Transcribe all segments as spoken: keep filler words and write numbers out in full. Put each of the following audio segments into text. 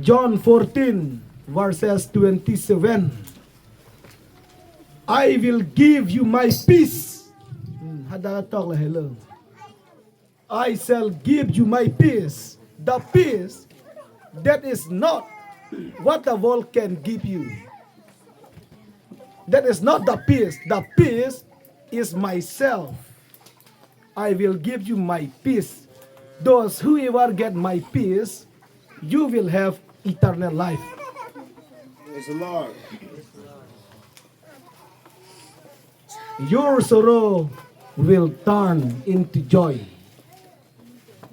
John fourteen, verses twenty-seven. "I will give you my peace." Hmm, hadak atok lahelo. "I shall give you my peace." The peace that is not what the world can give you. That is not the peace. The peace is myself. "I will give you my peace." Those whoever get my peace, you will have eternal life. Praise the Lord. Your sorrow will turn into joy.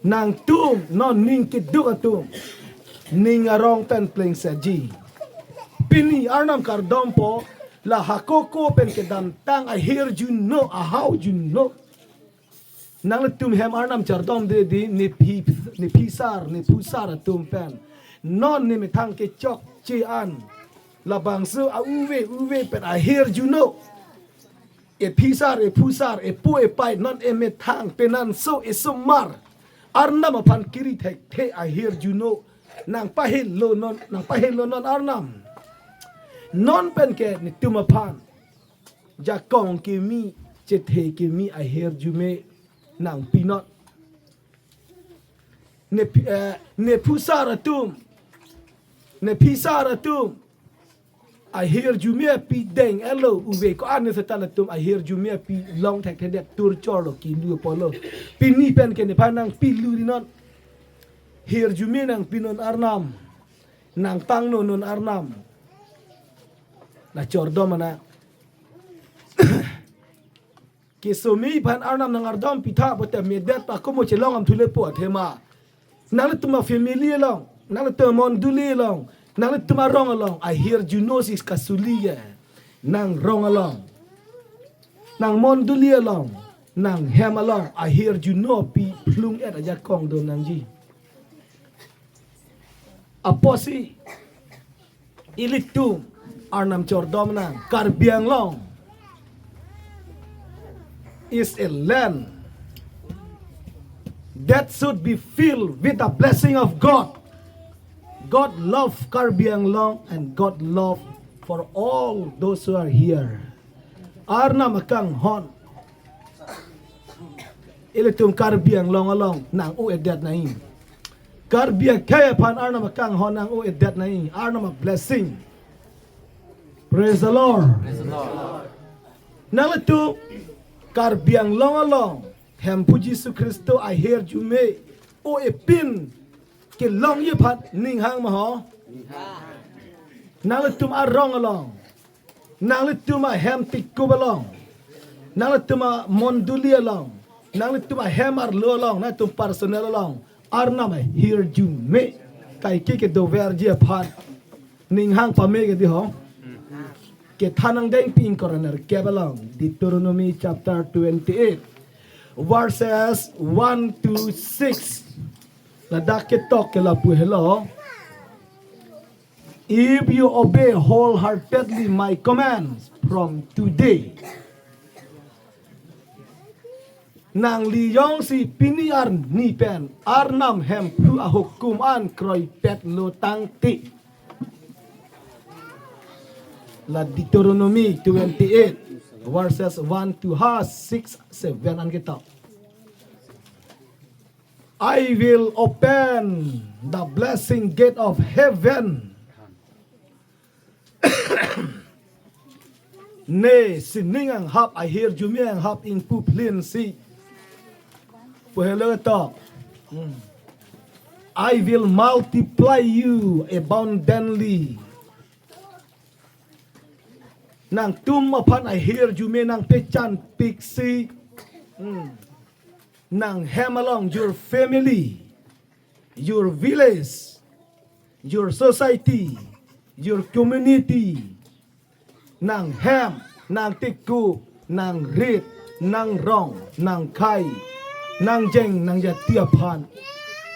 Nangtum non ning keduk atum, ning arong pen plengsetji. Pini Arnam kardompo, la hako ko pen kedamtang ahirjuno, ahawjuno. Nanglitum hem Arnam chardomde di, ne phi, ne phisar, ne phusar atum pen. Non ne methang kechokche an, labangso a-uve uve pen ahirjuno. Ephisar, ephusar, epo, epei, non emethang penanso, esomar, Arnam aphan kiri thekthe ahirjuno. Nangpahelo non, nangpahelo non Arnam. Non pen ke netum aphan jakong keme, chethe keme ahirjume nangpinon. Ne phi-, eh, ne phusar atum, ne phisar atum ahirjume api deng-etlo, uve ko-an ne seta latum ahirjume api long thekthedet, tur chorlo, kilu apotlo. Pini pen ke nephan nangpilu ri non. Hirjume nangpinon Arnam. Nangtangno non Arnam. La chordom ana. Kesome aphan Arnam nangardom pitha pote medet pa komo chelong am thule po athema. Nanglitum a-family along, nanglitum mondoli along, nanglitum arong along ahirjuno si kasuli ye. Nangrong along, nangmondoli along, nanghem along ahirjuno pi phlung-et ajakong do nangji. Apotsi ilitum Arnam chordom nang, Karbi Anglong is a land that should be filled with the blessing of God. God love Karbi Anglong and God love for all those who are here. Arnam akanghon. Ilitum Karbi Anglong along nang-o-edet nai. Karbi akhei aphan Arnam akanghon nang-o-edet nai. Arnam a-blessing. Praise the Lord. Praise the Lord. Nanglitum Karbi Anglong along Hemphu Jisu Khristo ahirjume o-epin kelongji aphan ning hang ma ho? Nanglitum arong along, nanglitum ahem tikup along, nanglitum amondoli along, nanglitum ahem arlo along, nangtum personal along, Arnam ahirjume kaike kedoverji aphan ning hang pame ke di ho? Kethan angdeng pi ingkoi ra nerkep along, Deuteronomy chapter twenty-eight, verses one to six. Ladak ketok ke lapu helo. If you obey wholeheartedly my commands from today, nangli jongsi pini arni pen Arnam Hemphu ahukum an kroipetlo tangte. La Deuteronomy twenty-eight, verses one to ha six, seven an ketok. I will open the blessing gate of heaven. Ne sining anghap, ahirjume anghap ingpu plin si pu helo to. Hmm. I will multiply you abundantly. Nangtum aphan ahirjume nangpechanpiksi. Hmm. Nanghem along, your family, your village, your society, your community, nanghem, nangtikup, nangrit, nangrong, nangkhei, nangjeng, nangjati aphan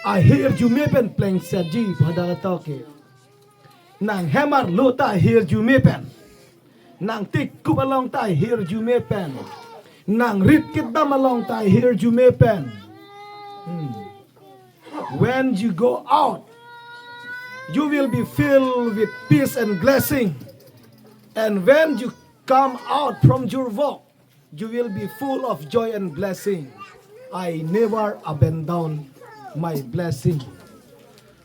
ahirjume pen plengsetji pada katoke. Nanghem arlo ta ahirjume pen. Nangtikup along ta ahirjume pen. Nangrit kedam along ta ahirjume pen. Hmm. When you go out, You will be filled with peace and blessing. And when you come out from your work, you will be full of joy and blessing. I never abandon my blessing.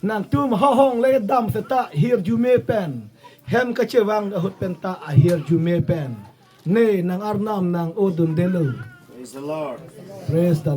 Nangtum hahong le dam seta ahirjume pen, hem kachevang ahut pen ta ahirjume pen, ne nang-arnam nang-odundelo. Praise the Lord. Praise the